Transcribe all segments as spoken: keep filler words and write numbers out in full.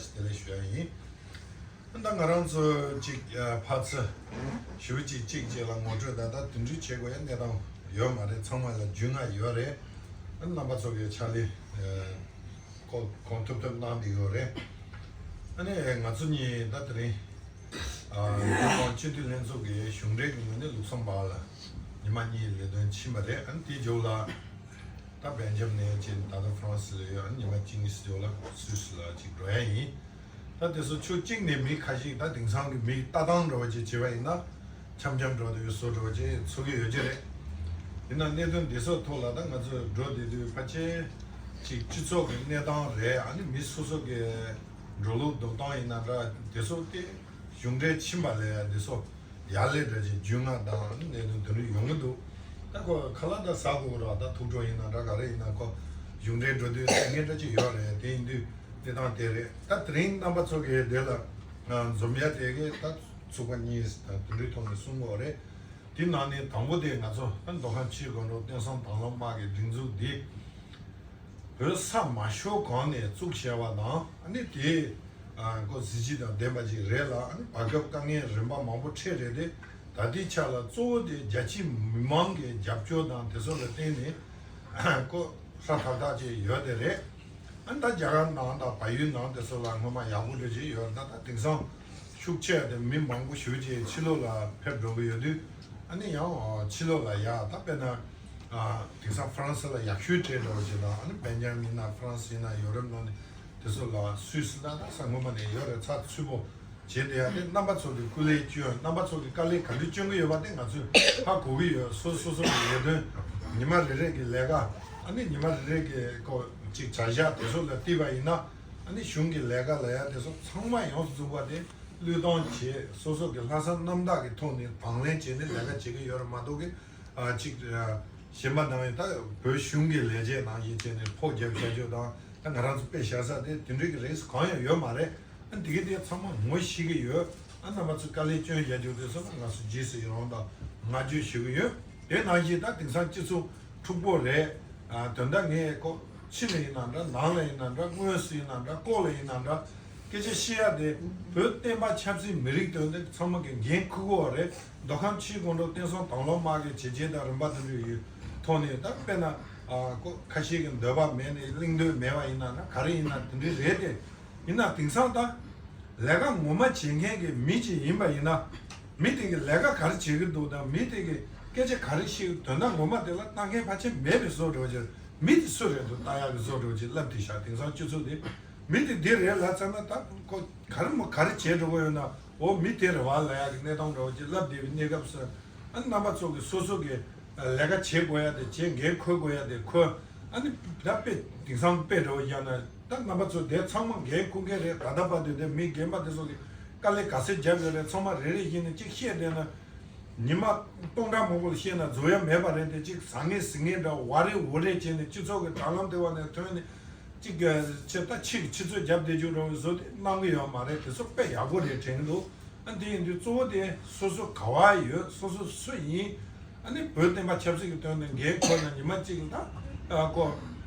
བདེ་ལེགས་ཞུ་ཡ་ཡིན། ད་ང་རང་ཚོ་གཅིག་ཕར་ཚུར་ཞུ་གཅིག་གཅིག་གཅིག་ལ་ངོ་སྤྲོད་ད་ལྟ་དེ་འདྲའི་བྱེད་དགོས་ཡ་གནས་སྟངས་ཡོད་མ་རེད། ཚང་མ་ལ་རྒྱུས་མངའ་ཡོད་རེད། རྣམ་པ་ཚོ་གི་ཕྱག་ལས་ཁོ་གང་ཐུབ་ཐུབ་གནང་བསྡད་ཡོད་རེད། ཨ་ནི་ང་ཚོ་གཉིས་ད་དེ་རིང་ཨ་སྤྱི་འཐུས་ལྷན་ཚོགས་ཀྱི་གཞུང་འབྲེལ་གྱི་ངོས་ནས་ལུག་སེམ་སྦག་ལ་ཉི་མ་གཉིས་ལས་དོན་ཕྱིན་པ་རེད། ཨ་ནི་དེའི་མཇུག་ལ་ད་སྦེལ་ཇམ་ནས་ཅིག་ད་ལྟ་ཧྥ་རན་སི་ལ་ཡོད། ཨ་ནི་ཉི་མ་གཅིག་གཉིས་ཙམ་ལ་སུད་སི་ལ་ཅིག་འགྲོ་ཡ་ཡིན། ད་དེ་ཚོ་ཕྱོགས་གཅིག་ནས་མི་ཁ་ཤས་ད་དེང་སང་གི་མི་ལྟ་སྟངས་འདྲ་བ་ཅིག་བྱས་པ་ཡིན་ན་འཆམ་འཆམ་འགྲོ་དུས་བཟོ་འདྲ་བ་ཅིག་ཚོར་གྱི་ཡོད་ཀྱི་རེད། ཡིན་ན་གནད་དོན་འདི་ཚོ་ཐོག་ལ་ད་ང་ཚོས་འགྲོ་བསྡད་དུས་ཕལ་ཆེར་ཅིག་སྤྱི་ཚོགས་ཀྱི་གནས་སྟངས་རེད། ཨ་ནི་མི་སོ་སོ་གི་འགྲོ་ལུགས་འདུག་སྟངས་ཡིན་ན་འདྲ། དེ་ཚོ་དེ་གཞུང་འབྲེལ་ཕྱིན་པ་ལས་འདི་ཚོ་ཡར་ལས་འདྲ་ཅིག་རྒྱུས་མངའ་དང་གནད་དོན་དེ་འདྲ་ཡོང་གི་འདུག་ད་ཁོ་ཁ་ལག་ད་ཟ་དགོས་ར། ད་ཐུགས་སྤྲོ་ཡིན་ན་འདྲ་ག་རེ་ཡིན་ན་ཁོ་གཞུང་འབྲེལ་འགྲོ་དུས་ལྟ་ངན་འདྲ་ཅིག་ཡོད་རེད། དེ་ཡིན་དུས་གནས་སྟངས་དེ་རེད། ད་དེ་རིང་རྣམ་པ་ཚོ་གི་དེ་ལ་འཛོམས་ཡ་དེ་གི་ད་ཚུགས་པ་གཉིས་དང་དེ་འདྲའི་ཐོག་ནས་གསུང་དགོས་རེད། དེ་ནང་ནས་དང་པོ་དེ་ང་ཚོ་ད་མདོ་ཁམས་ཆུ་བཞི་སྒང་དྲུག་བསྟན་སྲུང་དྭང་བླངས་དམག་གི་སྒྲིག་འཛུགས་འདི་བོད་ས་མ་ཤོར་གོང་ནས་བཙུགས་བྱས་པ་དང་། ཨ་ནི་དེ་ཨ་ཁོ་གཟི་བརྗིད་དང་ལྡན་པ་ཅིག་རེད་ལ། ཨ་ནི་བར་སྐབས་དཀའ་ངལ་རིམ་པ་མང་པོ་འཕྲད་རེད་དེ། ད་ལྟའི་ཆ་ལ་གཙོ་བོ་དེ་རྒྱ་ཆེའི་མི་མང་གི་རྒྱབ་སྐྱོར་དང་དེ་ཚོ་ལ་བརྟེན་ནས་ཁོ་ཧྲ་ཐག་ཐག་ཅིག་ཡོད་དེ་རེད། ཨ་ནི་ད་རྒྱ་གར་ནང་དང་བལ་ཡུལ་ནང་དེ་ཚོ་ལ་སྔོན་མ་ཡག་པོ་འདྲ་ཅིག་ཡོད། ད་ད་དེང་སང་ཤུགས་ཆེ་དེ་མི་མང་པོ་ཞེ་ཅིག་ཕྱི་ལོགས་ལ་ཕེབས་འགྲོ་གི་ཡོད་དུས། ཨ་ནི་ཡང་ཕྱི་ལོགས་ལ་ཡ་ད་དཔེར་ན་ཨ་དེང་སང་ཧྥ་རན་སི་ལ་ཡག་ཤོས་སྤྲད་འགྲོ་བ་ཅིག་དང་། ཨ་ནི་སྦེལ་ཇམ་ཡིན་ན་ཧྥ་རན་སི་ཡིན་ན་ཡོ་རོབ་ནང་ནས་དེ་ཚོ་ལ་སུད་སི་ད་ད་ས་སྔོན་མ་ནས་ཡོད་རེད། ཚགས་ཚུད་པོ་བྱས་བསྡད་ཡ་དེ་རྣམ་པ་ཚོ་གི་སྐུ་ལས་བསྐྱོན། རྣམ་པ་ཚོ་གི་དཀའ་ལས་ག་འདྲ་བསྐྱོན་གྱི་ཡོད་པ་དེ་ང་ཚོས་ཧ་གོ་གི་ཡོད། སོ་སོ་སོ་གི་ལས་དོན་ཉི་མ་རེ་རེ་གི་ལས་ཀ། ཨ་ནི་ཉི་མ་རེ་རེ་གི་ཀོ་ཅིག་བྱ་གཞག་དེ་ཚོ་ལ་བལྟས་པ་ཡིན་ན། ཨ་ནི་གཞུང་གི་ལས་ཀ་ལ་ཡ་དེ་ཚོ་ཚང་མ་ཡོངས་སུ་རྫོགས་པ་དེ་བློས་གཏོང་བྱས། སོ་སོ་གི་ལྷག་བསམ་རྣམ་དག་གི་ཐོག་ནས་དང་ལེན་བྱས་ནས་ལས་ཀ་བྱེད་ཀྱི་ཡོད་རེད་མ་གཏོགས་གི། ཨ་ཅིག་ཨ་གཞན་པ་ནང་ཡིན་ད་བོད་གཞུང་གི་ལས་བྱེད་ནང་བཞིན་བྱས་ནས་ཕོགས་རྒྱབ་བཞག་རྒྱུ་དང་། ད་ང་རང་ཚོ་དཔེ་བཞག་ས་དེ་དེ་འདྲའི་གི་རིགས་གང་ཡང་ཡོད་མ་རེད། ཨ་འདི་གི་དེ་ཚང་མ་ངོ་ཤེས་ཀྱི་ཡོད། ཨ་རྣམ་པ་ཚོས་དཀའ་ལས་བསྐྱོན་བཞག་རྒྱུ་དེ་ཚོ་ལ་ང་ཚོ་རྗེས་སུ་ཡི་རང་དང་བསྔགས་བརྗོད་ཞུ་གི་ཡོད། དེ་ནང་བཞིན་ད་དེང་སང་སྤྱི་ཚོགས་འཁྲུག་པོ་རེད། ཨ་དོན་དག་ངས་ཁོ་ཕྱི་ལ་ཡིན་ན་འདྲ། ནང་ལ་ཡིན་ན་འདྲ། དངོས་སུ་ཡིན་ན་འདྲ། ལྐོག་ལ་ཡིན་ན་འདྲ། སྐད་ཆ་བཤད་ཡ་དེ་བོད་བསྟན་པ་ཆབ་སྲིད་མི་རིགས་དོན་དེ་ཚང་མ་གི་འགན་འཁུར་དགོས་པ་རེད། མདོ་ཁམས་ཆུ་བཞི་སྒང་དྲུག་བསྟན་སྲུང་དྭང་བླངས་དམག་གི་བྱས་རྗེས་དང་རིམ་པ་དེ་འདྲ་ཡོད་ཐོག་ནས། ད་དཔེར་ན་ཨ་ཁོ་ཁ་ཤས་ཀྱི་འདོད་པ་མེད་ནས་གླེང་འདོད་མེད་པ་ཡིན་ན་ན་ག་རེ་ཡིན་ན་དེ་འདྲ་རེད་དེ། ཡིན་ན་དེང་སང་ད་ལས་ཀ་ངོ་མ་བྱེད་མཁན་གྱི་མི་ཅིག་ཡིན་པ་ཡིན་ན། མི་དེ་གི་ལས་ཀ་ག་རེ་བྱེད་ཀྱི་འདུག་དང་། མི་དེ་གི་སྐད་ཆ་ག་རེ་བཤད་ཀྱི། དོན་དག་ངོ་མ་དེ་ལ་ལྟ་མཁན་ཕལ་ཆེར་མེད་པའི་བཟོ་འདྲ་བོ་ཅིག་མི་དེ་སུ་རེད་འདུག་ལྟ་ཡག་གི་བཟོ་འདྲ་བོ་ཅིག་ལབ་དེ་ཤག་དེང་སང་སྤྱི་ཚོགས་དེ་མི་དེ་འདི་རེད་ལབ་ཚར་ན། ད་ཁོ་ག་རེ་མོ་ག་རེ་བྱེད་འགྲོ་གི་ཡོད་ན། འོ་མི་དེ་རེད་བ་ལབ་ཡག་གི་གནས་སྟངས་འདྲ་བོ་ཅིག་ལབ་བསྡད་པའི་གནས་སྐབས་སུ། ཨ་རྣམ་པ་ཚོ་གི་སོ་སོ་གི་ལས་ཀ་བྱེད་དགོས་ཡ་དེ་བྱེད། འགན་འཁུར་དགོས་ཡ་དེ་འཁུར། ཨ་ནི་ད་དཔེ་དེང་སང་དཔེ་འདྲ་བོ་བཞག་ན། ད་རྣམ་པ་ཚོ་དེ་ཚང་མ་འགན་འཁུར་མཁན་རེད། ད་ལྟ་བར་དུ་དེ་མི་རྒན་པ་དེ་ཚོ་གི་དཀའ་ལས་ག་ཚོད་བརྒྱབ་ཡོད་རེད། ཚང་མ་རེ་རེ་བཞིན་ནས་གཅིག་བཤད་བསྡད་ན། ཉི་མ་སྟོང་ཕྲག་མང་པོ་ལ་བཤད་ན་རྫོགས་ཡ་མེད་པ་རེད་དེ། གཅིག་ཟང་ངེ་ཟིང་ངེ་འདྲ་བ་རེ་འུ་རེ་བྱས་ནས་སྤྱི་ཚོགས་ཀྱི་དྲ་ལམ་དེ་བ་ནས་ཐོན་ནས་གཅིག་གི་ཆེ་ད་ཕྱི་གི་ཕྱི་ཚོད་བརྒྱབ་བསྡད་རྒྱུ་འདྲ་བོ་བཟོ་དེ་གནང་གི་ཡོད་མ་རེད། དེ་ཚོ་དཔེ་ཡག་པོ་རེད་དྲན་གི་འདུག་ཨ་འདི་ཡིན་དུས་གཙོ་བོ་དེ་སོ་སོ་ག་བ་ཡོད། སོ་སོ་སུ་ཡིན། ཨ་ནི་བོད་བསྟན་པ་ཆབ་སྲིད་ཀྱི་དོན་དུ་འགན་ཁུར་ན་ཉི་མ་གཅིག་ལ་ད་ཨ་ཁོ་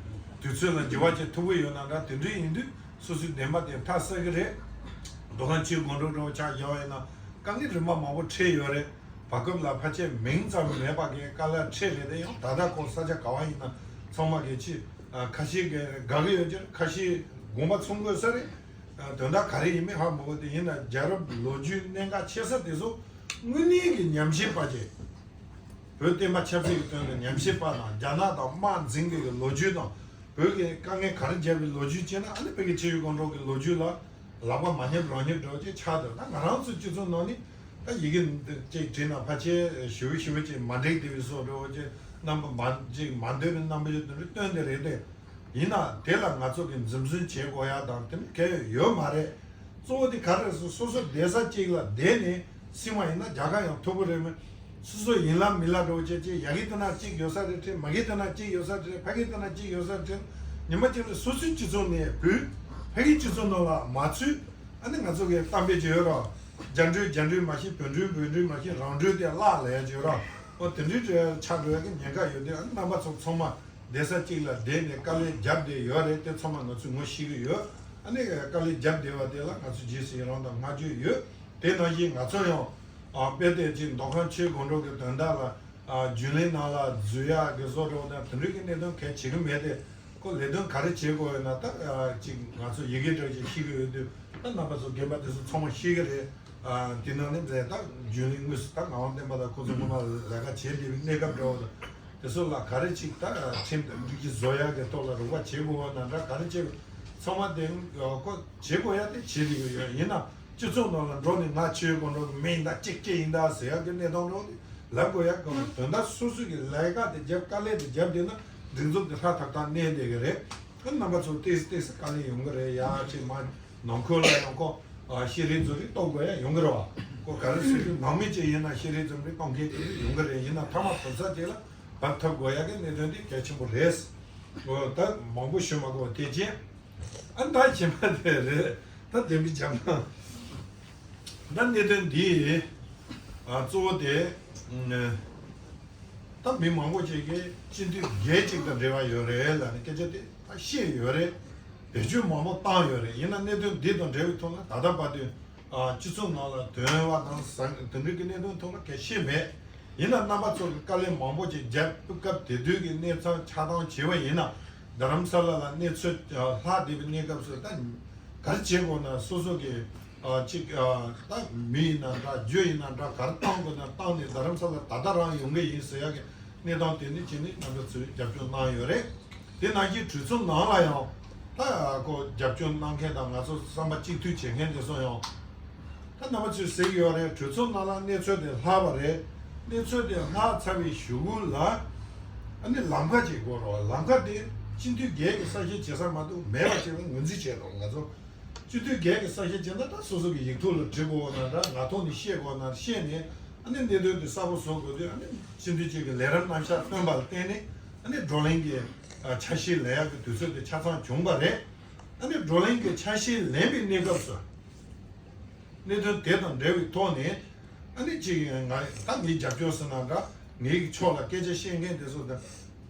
དུས་ཚོད་ལ་འགྱུར་བ་བྱེད་ཐུབ་ཀྱི་ཡོད་ན་འདྲ། དེ་འདྲ་ཡིན་དུས་སོ་སོའི་བདེན་པ་དེ་མཐའ་གསལ་གྱི་རེད། མདོ་ཁམས་ཆུ་བཞི་སྒང་དྲུག་འདྲ་བོ་ཆ་བཞག་པ་ཡིན་ན་དཀའ་ངལ་རིམ་པ་མང་པོ་འཕྲད་ཡོད་རེད། བར་སྐབས་ལ་ཕལ་ཆེར་མིང་ཙམ་མེད་པ་གི་དཀའ་ལས་འཕྲད་རེད་དེ། ཡང་ད་ལྟ་ཁོ་ས་ཆ་ག་བ་ཡིན་ན་ཚང་མ་གི་ཕྱི་ཨ་ཁ་ཤས་གི་དགའ་གི་ཡོད་ཀྱི་རེད། ཁ་ཤས་དགོངས་པ་ཚོམ་དགོས་ས་རེད། ཨ་དོན་དག་ག་རེ་ཡིན་མིན་ཧ་མ་གོ། དེ་ཡིན་ན་རྒྱལ་རབས་ལོ་རྒྱུས་གནད་འགག་ཆེ་ས་དེ་ཚོ་དངོས་གནས་ཀྱི་ཉམས་ཞིབ་པ་བྱས། བོད་བསྟན་པ་ཆབ་སྲིད་ཀྱི་དོན་དུ་ཉམས་ཞིབ་པ་དང་། རྒྱ་ནག་དང་དམག་འཛིང་གི་ལོ་རྒྱུས་དང་། བོད་ཀྱི་དཀའ་ངལ་ག་རེ་བརྒྱབ་པའི་ལོ་རྒྱུས་བྱས་ན། ཨ་ནི་བོད་ཀྱི་ཆུ་བཞི་སྒང་དྲུག་གི་ལོ་རྒྱུས་ལ་ལག་པ་མ་སྙོབ་རང་སྙོབ་འདྲ་བོ་ཅིག་ཆགས་འདུག་ད་ང་རང་ཚོའི་སྤྱི་ཚོགས་ནང་ནས་ད་ཡི་གེ་འདི་ཅིག་བྲིས་ན་ཕལ་ཆེར་ཞེ་པོ་ཞེ་པོ་ཅིག་མ་འགྲིག་བསྡད་པའི་བཟོ་འདྲ་བོ་ཅིག་རྣམ་པ་མ་ཅིག་མ་འདོད་པའི་རྣམ་པ་ཅིག་དེ་འདྲ་སྟོན་བསྡད་རེད་དེ། ཡིན་ན་དེ་ལ་ང་ཚོ་གིས་འཛེམ་ཟོན་བྱེད་དགོས་ཡ་དང་དེ་འདྲ་གང་ཡང་ཡོད་མ་རེད། གཙོ་བོ་དེ་ག་རེ་རེད་ཟེར། སོ་སོ་བསྡད་ས་གཅིག་ལ་བསྡད་ནས་སྲིད་དབང་ཡིན་ན་རྒྱ་གར་ཡང་མཐོ་པོ་རེད་མོད། སོ་སོ་ཡིན་ལ་མིན་ལ་འདྲ་བོ་བྱས་བྱས། ཡ་གི་དེ་ན་གཅིག་ཡོད་ས་རེད་དྲན། མ་གི་དེ་ན་གཅིག་ཡོད་ས་རེད་དྲན། ཕ་གི་དེ་ན་གཅིག་ཡོད་ས་རེད་དྲན། ཉི་མ་གཅིག་ལ་སོ་སོའི་སྤྱི་ཚོགས་ནས་བུད། ཕ་གིའི་སྤྱི་ཚོགས་ནང་ལ་མ་ཚུད། ཨ་ནི་ང་ཚོ་གི་གཏམ་དཔེ་ཅིག་ཡོད་ར། རྒྱ་འགྲོས་རྒྱ་འགྲོས་མ་ཤེས། བོད་འགྲོས་བོད་འགྲོས་མ་ཤེས། རང་འགྲོས་དེ་བརླག་ལབ་ཡ་ཅིག་ཡོད་ར། ཨོ་དེ་འདྲའི་འདྲ་ཆགས་འགྲོ་ཡ་གི་ཉེན་ཁ་ཡོད་དེ། ཨ་ནི་རྣམ་པ་ཚོ་ཚང་མ་བསྡད་ས་གཅིག་ལ་བསྡད་ནས་དཀའ་ལས་བརྒྱབ་བསྡད་ཡོད་རེད། དེ་ཚང་མ་ང་ཚོས་ངོ་ཤེས་ཀྱི་ཡོད། ཨ་ནི་དཀའ་ལས་བརྒྱབ་བསྡད་པ་དེ་ལ་ང་ཚོ་རྗེས་སུ་ཡི་རང་དང་བསྔགས་བརྗོད་ཡོད། དེ་ནང་བཞིན་ང་ཚོ་ཡང་ཨ་དཔེ་དེ་ཅིག་མདོ་ཁམས་ཆོས་སྒོ་འགྲོ་གི་དོན་དག་ལ་ཨ་རྒྱུན་ལས་ནང་ལ་འཛུལ་ཡག་གི་བཟོ་འདྲ་བོ་དང་དེ་འདྲ་གི་གནད་དོན་གལ་ཆེ་གི་མེད་དེ། ཁོ་ལས་དོན་ག་རེ་བྱེད་དགོས་ཡོད་ན་ད་ཨ་ཅིག་ང་ཚོ་ཡི་གེ་འདྲ་ཞིག་ཤེས་གི་ཡོད་དུས་ད་རྣམ་པ་ཚོ་རྒན་པ་དེ་ཚོ་ཚང་མ་ཤེས་གི་རེད། ཨ་དེ་ནང་ནས་ལས་ད་རྒྱུན་ལས་དངོས་སུ་ད་ངག་དབང་བསྟན་པ་དང་ཁོ་ཚོ་སྔོན་མ་ལས་ཀ་བྱེད་བསྡད་པའི་གནས་སྐབས་འདྲ་བོ་དང་། དེ་ཚོ་ལ་ག་རེ་ཅིག་ད་ཁྲིམས་དང་སྒྲིག་གཞི་བཟོ་ཡག་གི་ཐོག་ལ་རོགས་པ་བྱེད་དགོས་ན་འདྲ་ག་རེ་བྱེད་དགོས་ཚང་མ་དེ་ཁོ་བྱེད་དགོས་ཡག་དེ་བྱེད་བསྡད་ཀྱི་ཡོད། ཡིན་ན་སྤྱི་ཚོགས་ནང་ལ་འགྲོ་ནས་ང་ཆོས་སྒོ་འགྲོ་གི་མི་ཡིན་ད་གཅིག་སྐྱེ་ཡིན་ད་ཟེར་ཡག་གི་གནས་སྟངས་འགྲོ་དེ་ལབ་དགོས་ཡག་གི་དོན་དག་སོ་སོ་གི་ལས་ཀ་དེ་རྒྱབ་དཀའ་ལས་དེ་རྒྱབ་བསྡད་ན་སྒྲིག་འཛུགས་དེ་ཧྲ་ཐག་ཐག་གནས་བསྡད་ཀྱི་རེད། ཨ་རྣམ་པ་ཚོ་ཏོག་ཙམ་ཏོག་ཙམ་དཀའ་ལས་ཡོང་གི་རེད། ཡ་ཅིག་མ་ནང་ཁུལ་ལ་ཡང་ཁོ་ཨ་ཤེས་རིག་རྫུན་རིག་གཏོང་དགོས་ཡ་ཡོང་གི་རེད་བ། ཁོ་ག་རེ་ཟེར་དུས་ནང་མི་ཅིག་ཡིན་ན་ཤེས་རིག་རྫུན་རིག་གཏོང་མཁན་ཅིག་ཡོང་གི་རེད། ཡིན་ན་མཐའ་མ་གོ་ས་ཅིག་ལ་བབས་ཐུབ་དགོས་ཡ་གི་གནད་དོན་དེ་གལ་ཆེན་པོ་རེད། འོ་ད་མང་པོ་ཞུ་མ་དགོས་དེ་ཅན། ཨ་ད་ཕྱི་མ་དེ་རེད། ད་དེ་མི་འཇམ་ན། ད་གནད་དོན་འདི་ཨ་གཙོ་བོ་དེ་ཨ་ད་མི་མང་པོ་ཅིག་གིས་སྤྱི་འཐུས་སྒེར་གཅིག་དང་འབྲེལ་བ་ཡོད་རེད་ལབ་ནས་སྐད་ཆ་དེ་ད་བཤད་ཡོད་རེད། བེད་སྤྱོད་མང་པོ་བཏང་ཡོད་རེད། ཡིན་ན་གནད་དོན་འདི་དང་འབྲེལ་བའི་ཐོག་ལ་ད་ལྟ་བར་དུ་ཨ་སྤྱི་ཚོགས་ནང་ལ་དོན་བ་དང་ཟང་དེ་འདྲ་གི་གནད་དོན་ཐོག་ལ་གལ་ཤེས་མེད། ཡིན་ན་རྣམ་པ་ཚོ་གི་དཀའ་ལས་མང་པོ་ཅིག་བརྒྱབ་སྐབས་དེ་དུས་ཀྱི་གནས་ཚང་ཆགས་སྡང་བྱས་པ་ཡིན་ན་རྡ་རམ་ས་ལ་ལ་གནས་ཚུལ་ལྷག་བསྡད་པའི་གནས་སྐབས་སུ་ད་ག་རེ་བྱེད་དགོས་ན་སོ་སོ་གི་ཨ་གཅིག་ཨ་ད་མི་ཡིན་ན་འདྲ་རྒྱུ་ཡིན་ན་འདྲ་ག་རེ་བཏང་དགོས་ན་བཏང་ནས་རྡ་རམ་ས་ལ་ད་ལྟ་རང་ཡོང་གི་ཡིན་ཟེར་ཡག་གི་གནས་སྟངས་དེ་ནི་བྱས་ནས་རྣམ་པ་ཚོས་རྒྱབ་སྐྱོར་གནང་ཡོད་རེད། དེ་ནང་བཞིན་གྲོས་ཚོགས་ནང་ལ་ཡང་ད་ཁོ་རྒྱབ་སྐྱོར་གནང་མཁན་དང་ང་ཚོ་བསམ་པ་གཅིག་མཐུན་བྱེད་མཁན་དེ་ཚོ་ཡང་ད་རྣམ་པ་ཚོས་གཟིགས་ཡོད་རེད། གྲོས་ཚོགས་ནང་ལ་གནས་ཚུལ་དེ་ལྷག་པ་རེད། གནས་ཚུལ་དེ་ལྷག་ཚར་བའི་གཞུག་གུ་ལ་ཨ་ནི་ལམ་ཁ་ཅིག་དགོས་རེད་བ། ལམ་ཁ་དེ་སྤྱི་འཐུས་སྒེར་གྱི་གསལ་བཤད་བྱེད་ས་མ་གཏོགས་མེད་པ་ཅིག་ལ་ངོས་འཛིན་བྱས་འདུག་ང་ཚོ་སྤྱི་འཐུས་སྒེར་གྱི་གསལ་བཤད་བྱེད་ན་ད་སོ་སོ་གི་ཡིག་ཐོག་ལ་འབྲི་དགོས་ན་འདྲ་ངག་ཐོག་ནས་བཤད་དགོས་ན་བཤད་ནས་ཨ་ནི་གནད་དོན་དེ་གསལ་པོ་བཟོ་དགོས་དུས་ཨ་ནི་སྤྱི་འཐུས་གཅིག་གི་ལས་རིམ་རྣམ་གཞག་བཏོན་པ་ལ་བརྟེན་ནས་ཨ་ནི་བགྲོ་གླེང་གི་ཨ་ཆ་ཤས་ལེན་ཡག་གི་དུས་ཚོད་དེ་ཆ་ཚང་བྱུང་བ་རེད། ཨ་ནི་བགྲོ་གླེང་གི་ཆ་ཤས་ལེན་པའི་གནས་སྐབས་སུ་གནད་དོན་དེ་དང་འབྲེལ་བའི་ཐོག་ནས་ཨ་ནི་གཅིག་ང་ད་ངའི་རྒྱབ་སྐྱོར་ཟེར་ན་འདྲ་ངའི་གི་ཕྱོགས་ལ་སྐད་ཆ་བཤད་མཁན་དེ་ཚོ་དང་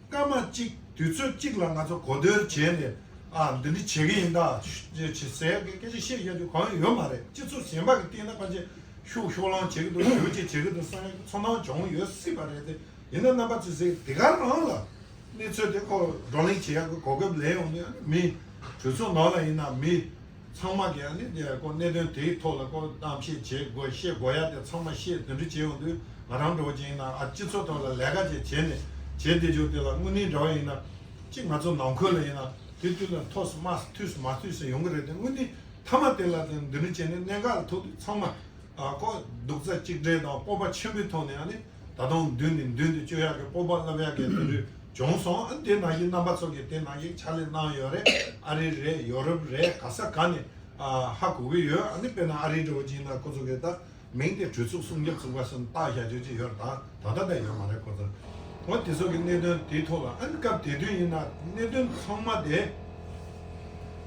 སྐར་མ་གཅིག་དུས་ཚོད་གཅིག་ལ་ང་ཚོ་གོ་བསྡུར་བྱས་ནས་ཨ་འདི་འདྲ་བྱེད་ཀྱི་ཡིན་ད་ཅེས་ཟེར་གི་སྐད་ཆ་བཤད་བཞག་རྒྱུ་གང་ཡང་ཡོད་མ་རེད། སྤྱི་ཚོགས་གཞན་པ་གི་སྟེང་ན་ཕལ་ཆེར་ཤུགས་ཤུགས་ལངས་བྱེད་ཀྱི་འདུག་ཞུ་ཅིག་བྱེད་ཀྱི་འདུག་བསམ་ཡག་གི་ཚོར་སྣང་བྱུང་ཡོད་སྲིད་པ་རེད་དེ། ཡིན་ན་རྣམ་པ་ཚོས་ཟེར་དེ་ག་རང་ལ་གནས་ཚུལ་དེ་ཁོ་བགྲོ་གླེང་བྱེད་ཡག་གི་གོ་སྐབས་ལེན་ཡོང་དུས་ཨ་ནི་མི་གྲོས་ཚོགས་ནང་ལ་ཡིན་ན་མི་ཚང་མ་གིས་ཨ་ནི་དེ་ཁོ་གནད་དོན་དེའི་ཐོག་ལ་ཁོ་གཏམ་བཤད་བྱེད་དགོས་བཤད་དགོས་ཡག་དེ་ཚང་མ་བཤད་དེ་འདྲ་བྱེད་ཡོང་དུས་ང་རང་འདྲ་བོ་ཅིག་ཡིན་ན་ཨ་སྤྱི་ཚོགས་ཐོག་ལ་ལས་ཀ་ཅིག་བྱས་ནས་བྱེད་བསྡད་རྒྱུ་དེ་ལ་དངོས་གནས་འདྲ་བོ་ཡིན་ན་གཅིག་ང་ཚོ་ནང་ཁུལ་ལ་ཡིན་ན་དེ་དུས་ལ་མཐོ་སུ་དམའ་སུ་མཐོ་སུ་མ་མཐོ་སུ་ཡོང་གི་རེད་དེ་དངོས་གནས་མཐའ་མ་དེ་ལ་དེ་འདི་འདྲ་བྱས་ནས་གནད་འགག་ལ་ཐུག་དུས་ཚང་མ། ཨ་ཁོ་རྡོག་རྩ་གཅིག་སྒྲིལ་དང་སྤོབས་པ་ཆེན་པོའི་ཐོག་ནས་ཨ་ནི་ད་དུང་མདུན་ནས་མདུན་དུ་སྐྱོད་ཡག་གི་སྤོབས་པ་བསླབ་ཡག་གི་དེ་འདྲ་བྱུང་སོང་། ཨ་ནི་དེ་ནང་བཞིན་རྣམ་པ་ཚོ་གིས་དེ་ནང་བཞིན་ཕྱག་ལས་གནང་ཡོད་རེད། ཨ་རི་རེད། ཡོ་རོབ་རེད། ག་ས་ག་ནས་ཨ་ཧ་གོ་གི་ཡོད། ཨ་ནི་དཔེར་ན་ཨ་རི་འདྲ་བོ་ཅིག་ཡིན་ན་ཁོ་ཚོ་གིས་ད་མིང་དེ་གྲོས་ཚོགས་སྲུང་སྐྱོབ་ཚོགས་པ་ཟེར་ནས་བཏགས་བཞག་རྒྱུ་ཅིག་ཡོད་རེད། ད་ད་ལྟ་ད་ཡོད་མ་རེད་ཁོ་ཚོ། འོ་དེ་ཚོ་གི་གནད་དོན་དེའི་ཐོག་ལ་ཨ་ནི་སྐབས་དེ་དུས་ཡིན་ན་གནད་དོན་ཚང་མ་དེ་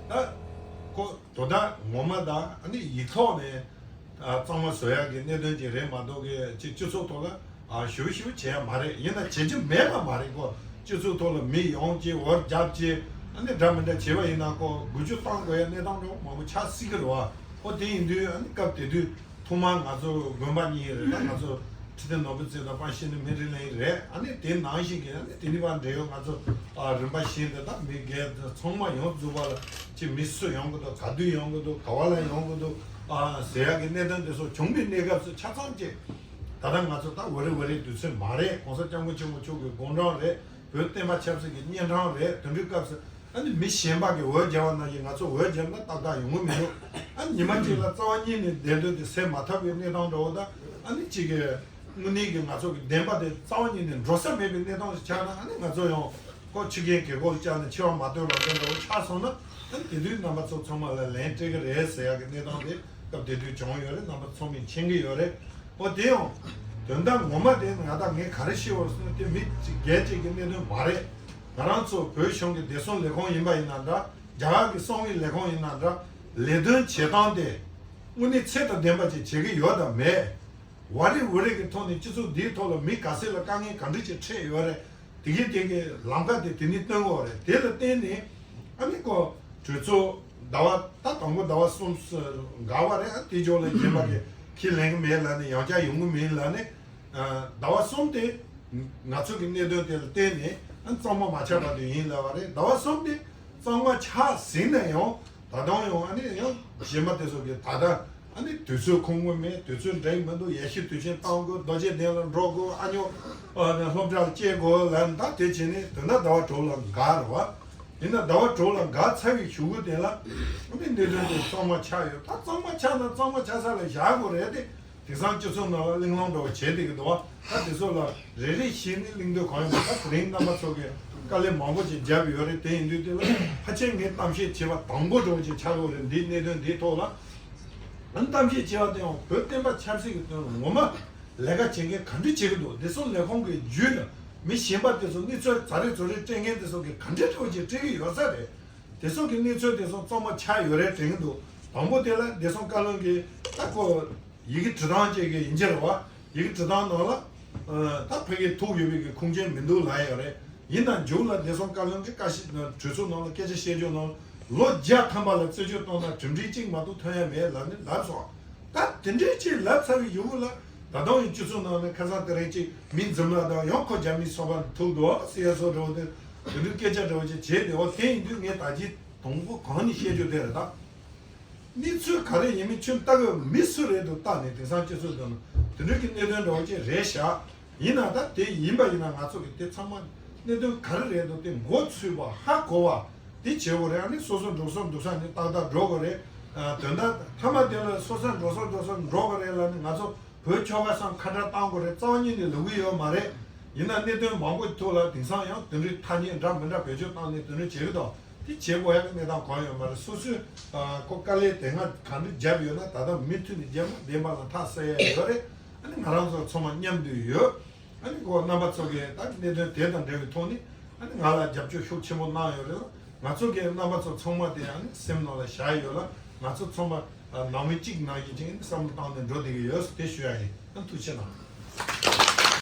ད་ཁོ་དོ་བདག་ངོ་མ་ད་ཨ་ནི་ཡིག་ཐོག་ནས། ཨ་གཙང་མ་བཟོ་ཡག་གི་གནད་དོན་ཅིག་རེད་མ་གཏོགས་གི་ཅིག་སྤྱི་ཚོགས་ཐོག་ལ་ཨ་ཞུ་ཞུ་བྱེད་ཡག་མ་རེད། ཡིན་ན་བྱེད་རྒྱུ་མེད་པ་མ་རེད་ཁོ། སྤྱི་ཚོགས་ཐོག་ལ་མི་ཡོང་ཅིག་འོར་རྒྱབ་ཅིག་ཨ་ནི་འདྲ་མི་འདྲ་བྱས་པ་ཡིན་ན་ཁོ་འགུལ་སྐྱོད་གཏང་དགོས་ཡག་གནས་སྟངས་འདྲ་མང་པོ་ཆགས་སྲིད་ཀྱི་རེད་བ། ཁོ་དེ་ཡིན་དུས་ཨ་ནི་སྐབས་དེ་དུས་ཐོག་མར་ང་ཚོ་དགོན་པ་གཉིས་རེད། ད་ང་ཚོ་ཁྲི་བརྟན་ནོར་བུ་རྩེ་དང་དཔལ་གཤེན་བསྟན་སྨན་རི་གླིང་རེད། ཨ་ནི་དེ་ནང་བཞིན་གྱི་ཨ་ནི་དེ་ནི་བ་འབྲེལ་ཡོད་ང་ཚོ་ཨ་རིམ་པ་བཞིན་དུ་ད་མི་སྒེར་ཚང་མ་ཡོངས་རྫོགས་པ་ལ་ཅིག་མི་སུ་ཡོང་གི་འདུག་ག་དུས་ཡོང་གི་འདུག་ག་བ་ལ་ཡོང་གི་འདུག་ཨ་ཟེར་ཡག་གི་གནད་དོན་དེ་ཚོ་བྱུང་བའི་གནས་སྐབས་སུ་ཆ་ཚང་ཅིག་ད་ལྟ་ང་ཚོ་ད་འོ་རེ་འོ་རེའི་དུས་ཚོད་མ་རེད། ༸གོང་ས་༸སྐྱབས་མགོན་ཆེན་པོ་མཆོག་གི་དགུང་གྲངས་རེད། བོད་བསྟན་པ་ཆབ་སྲིད་ཀྱི་གཉན་འཕྲང་རེད། དེ་འདྲའི་སྐབས་སུ་ཨ་ནི་མི་གཞན་པ་གིས་འོས་བརྒྱབ་པ་ནང་བཞིན་ང་ཚོ་འོས་བརྒྱབ་ན་ཏག་ཏག་ཡོང་གི་མི་འདུག་ཨ་ནི་ཉི་མ་གཅིག་ལ་རྩ་བ་ཉིད་ནས་བདེན་དོན་དེ་སེལ་མ་ཐུབ་པའི་གནས་སྟངས་འདྲ་བོ་དང་ཨ་ནི་གཅིག་གི་དངོས་གནས་ཀྱི་ང་ཚོ་གི་བདེན་པ་དེ་རྩ་བ་ཉིད་ནས་འགྲོ་ས་མེད་པའི་གནས་སྟངས་ཤིག་ཆགས་ན་ཨ་ནི་ང་ཚོ་ཡང་ཁོ་ཕྱི་རྒྱལ་རྒྱལ་སྒོ་ལ་བཅར་ནས་འཆི་བ་མ་ཐོན་ལབ་མཁན་འདྲ་བོ་ཆགས་སོང་ན་ཨ་ནི་དེ་དུས་རྣམ་པ་ཚོ་ཚང་མ་ལ་ལན་སྤྲད་ཀྱི་རེད་ཟེར་ཡག་གི་གནས་སྟངས་དེ་སྐབས་དེ་དུས་བྱུང་ཡོད་རེད། རྣམ་པ་ཚང་མས་མཁྱེན་གྱི་ཡོད་རེད། ཨོ་དེ་ཡང་དོན་དག་ངོ་མ་དེ་ང་དང་ངས་ག་རེ་ཤེས་པར་སོང་ན་དེ་མི་གཅིག་སྒེར་གཅིག་གི་གནད་དོན་མ་རེད། ང་རང་ཚོ་བོད་གཞུང་གི་བདེ་སྲུང་ལས་ཁུངས་ཡིན་པ་ཡིན་ན་འདྲ། རྒྱ་གར་གྱི་གསང་བའི་ལས་ཁུངས་ཡིན་ན་འདྲ། ལས་དོན་བྱེད་སྟངས་དེ་དངོས་གནས་ཚད་དང་ལྡན་པ་ཅིག་བྱེད་ཀྱི་ཡོད་དམ་མེད། ཝ་རེ་ཝུ་རེ་གི་ཐོག་ནས་སྤྱི་ཚོགས་འདིའི་ཐོག་ལ་མི་ག་ཚད་ལ་དཀའ་ངལ་ག་འདྲ་ཅིག་འཕྲད་ཡོད་རེད། དེ་གི་དེ་གི་ལམ་ཁ་དེ་དེ་ནས་སྟོན་དགོས་རེད། དེ་ལ་བརྟེན་ནས་ཨ་ནི་ཁོ་གྲོས་ཚོགས་ ཟླ་བ་ད་དང་པོ་ཟླ་བ་གསུམ་འགག་པ་རེད། ཨ་དེ་ཕྱོགས་ལ་རྗེས་མ་གི་ཁས་ལེན་གི་མེད་ལབ་ནས། ཡང་བསྐྱར་ཡོང་གི་མིན་ལབ་ནས། ཟླ་བ་གསུམ་དེ་ང་ཚོ་གི་གནད་དོན་དེ་ལ་བརྟེན་ནས་ཨ་གཙང་མ་མ་ཆགས་བར་དུ་ཡིན་ལབ་པ་རེད། ཟླ་བ་གསུམ་དེ་གཙང་མ་ཆགས་ཟིན་ན་ཡང་ད་དུང་ཡང་ཨ་ནི་ཡང་རྗེས་མ་དེ་ཚོ་གི་ད་ལྟ་ཨ་ནི་དུས་ཚོད་ཁོམ་གི་མེད། དུས་ཚོད་འགྲིག་མི་འདུག་ཡར་ཞུ་དུས་ཆེན་གཏོང་དགོས། རྡོ་རྗེ་གདན་ལ་འགྲོ་དགོས། ཨ་ཉོ་སློབ་གྲྭར་སྐྱེལ་དགོས་ལབ་ད་དེ་བྱས་ནས་དེ་འདྲ་ཟླ་བ་དྲུག་ལ་འགག་རེད་བ། ཡིན་ན་ཟླ་བ་དྲུག་ལ་འགག་ཚར་བའི་གཞུག་གུ་དེ་ལ་ཨ་ནི་གནད་དོན་དེ་གཙང་མ་ཆགས་ཡོད། ད་གཙང་མ་ཆགས་ན་གཙང་མ་ཆགས་ས་ལ་བཞག་དགོས་རེད་དེ། དེང་སང་སྤྱི་ཚོགས་ནང་ལ་གླེང་སློང་འདྲ་བོ་བྱས་བསྡད་ཀྱི་འདུག་བ། ད་དེ་ཚོ་ལ་རེ་རེ་བཞིན་ནས་གླེང་འདོད་གང་ཡོད་མ། ད་དེ་རིང་རྣམ་པ་ཚོ་གིས་དཀའ་ལས་མང་པོ་ཅིག་བརྒྱབ་ཡོད་རེད། དེ་ཡིན་དུས་དེ་ལ་ཕལ་ཆེར་ངས་གཏམ་བཤད་བྱས་པ་དང་པོ་འདྲ་བོ་ཅིག་ཆགས་ཀྱི་ཡོད་རེད། འདིའི་གནད་དོན་འདིའི་ཐོག་ལ་ཨ་ནི་གཏམ་བཤད་བྱས་པ་དེ་ཡང་བོད་བསྟན་པ་ཆབ་སྲིད་ཀྱི་དོན་ལ་ངོ་མ་ལས་ཀ་བྱེད་མཁན་ག་འདྲ་བྱེད་ཀྱི་འདུག་དེ་ཚོ་ལས་ཁུངས་ཀྱི་བརྒྱུད་ནས་མི་གཞན་པ་དེ་ཚོ་གནས་ཚུལ་ཛ་རེ་ཛོ་རེ་སྤྲད་མཁན་དེ་ཚོ་གིས་ག་འདྲ་འདྲ་བོ་ཅིག་སྤྲད་ཀྱི་ཡོད་ས་རེད། དེ་ཚོ་གི་གནས་ཚུལ་དེ་ཚོ་གཙང་མ་ཆགས་ཡོད་རེད་དྲན་གྱི་འདུག་དང་པོ་དེ་ལ་བདེ་སྲུང་བཀའ་བློན་གྱིས་ད་ཁོ་ཡི་གེ་འབྲི་སྟངས་བཅས་ཀྱི་ཡིན་གྱི་རེད་བ། ཡི་གེ་འབྲི་སྟངས་ནང་ལ་ད་ཕ་གིའི་ཐུག་ཡོད་པའི་གི་ཁུངས་སྐྱེལ་མི་འདུག་ལབ་ཡོད་རེད། ཡིན་ན་མཇུག་ལ་བདེ་སྲུང་བཀའ་བློན་གྱིས་བཀའ་ཤག་གྲོས་ཚོགས་ནང་ལ་སྐད་ཆ་བཤད་རྒྱུ་ནང་ལོ་བརྒྱ་ཐམ་པ་ལ་རྩད་གཅོད་གཏོང་ན་གྲུབ་འབྲས་གཅིག་མ་གཏོགས་ཐོན་ཡ་མེད་ལབ་ནས་ལབ་སོང་། ད་དེ་འདྲའི་ཅིག་ལབ་ཚར་བའི་གཞུག་གུ་ལ་ད་དུང་ཡང་སྤྱི་ཚོགས་ནང་ནས་ཁ་སང་དེ་རིང་ཅིག་མི་འཛིན་ལ་དང་ཡང་ཁོ་རྒྱ་མིའི་ཚོགས་པ་ཐུག་འདུག་ཟེར་ཡ་བཟོ་འདྲ་བོ་དེ་དེ་འདྲའི་སྐད་ཆ་འདྲ་བོ་ཅིག་བྱས་ཏེ། འོ་དེ་ཡིན་དུས་ངས་ད་ཅི་དང་པོ་གང་ནས་བཤད་རྒྱུ་དེ་རེད། ད་གནས་ཚུལ་ག་རེ་ཡིན་མིན་ཁྱོད་ལྟ་གི་མི་སུ་རེད་འདུག་བལྟ་ནས་དེང་སང་སྤྱི་ཚོགས་དུ་དེ་འདྲའི་གི་གནད་དོན་འདྲ་བོ་ཅིག་རེད་ཤག་ཡིན་ན་ད་དེ་ཡིན་པ་ཡིན་ན་ང་ཚོ་གི་དེ་ཚང་མ་གནད་དོན་ག་རེ་རེད་འདུག་དེ་མགོ་ཚོས་པ་ཧ་གོ་བ་དེ་བྱེད་དགོས་རེད། ཨ་ནི་སོ་སོ་འགྲོ་སོང་འདུག་ས་ནས་ཏག་ཏག་འགྲོ་དགོས་རེད། ཨ་དོན་དག་མཐའ་མ་དེ་ལ་སོ་སོ་འགྲོ་སོང་འགྲོ་སོང་འགྲོ་དགོས་རེད་ལབ་ནས་ང་ཚོ་བོད་ཆོལ་ཁ་གསུམ་ཁ་བྲལ་བཏང་དགོས་རེད་རྩ་བ་ཉིད་ནས་ལབ་གི་ཡོད་མ་རེད། ཡིན་ན་གནད་དོན་མང་པོའི་ཐོག་ལ་དེང་སང་ཡང་དེ་འདྲའི་ཐ་སྙད་འདྲ་མི་འདྲ་བེད་སྤྱོད་བཏང་ནས་དེ་འདྲ་བྱེད་ཀྱི་འདུག་དེ་བྱེད་དགོས་ཡག་གི་གནས་སྟངས་གང་ཡོད་མ་རེད། སོ་སོས་ཨ་ཁོ་དཀའ་ལས་དེ་སྔ་གང་འདྲ་བརྒྱབ་ཡོད་ན་ད་ལྟ་མུ་མཐུད་ནས་རྒྱབ་ན་བདེན་པ་ལ་མཐའ་གསལ་ཡ་ཡོད་རེད། ཨ་ནི་ང་རང་ཚོ་ཚང་མ་མཉམ་དུ་ཡོད། ཨ་ནི་ཁོ་རྣམ་པ་ཚོ་གིས་ད་གནད་དོན་དེ་དང་འབྲེལ་བའི་ཐོག་ནས་ཨ་ནི་ང་ལ་རྒྱབ་སྐྱོར་ཤུགས་ཆེན་པོ་གནང་ཡོད་རེད་ལ། ང་ཚོ་གིས་རྣམ་པ་ཚོ་ཚང་མ་དེ་ཨ་ནི་སེམས་ནང་ལ་བཞག་ཡོད་ལ། ང་ཚོ་ཚང་མ་ཨ་ནང་མི་གཅིག་ནང་བཞིན་ཅིག་ཨ་ནི་བསམ་བློ་བཏང་ནས་འགྲོ་བསྡད་ཀྱི་ཡོད་དེ་ཞུ་ཡ་ཡིན། ཨ་ཐུགས་རྗེ་གནང་།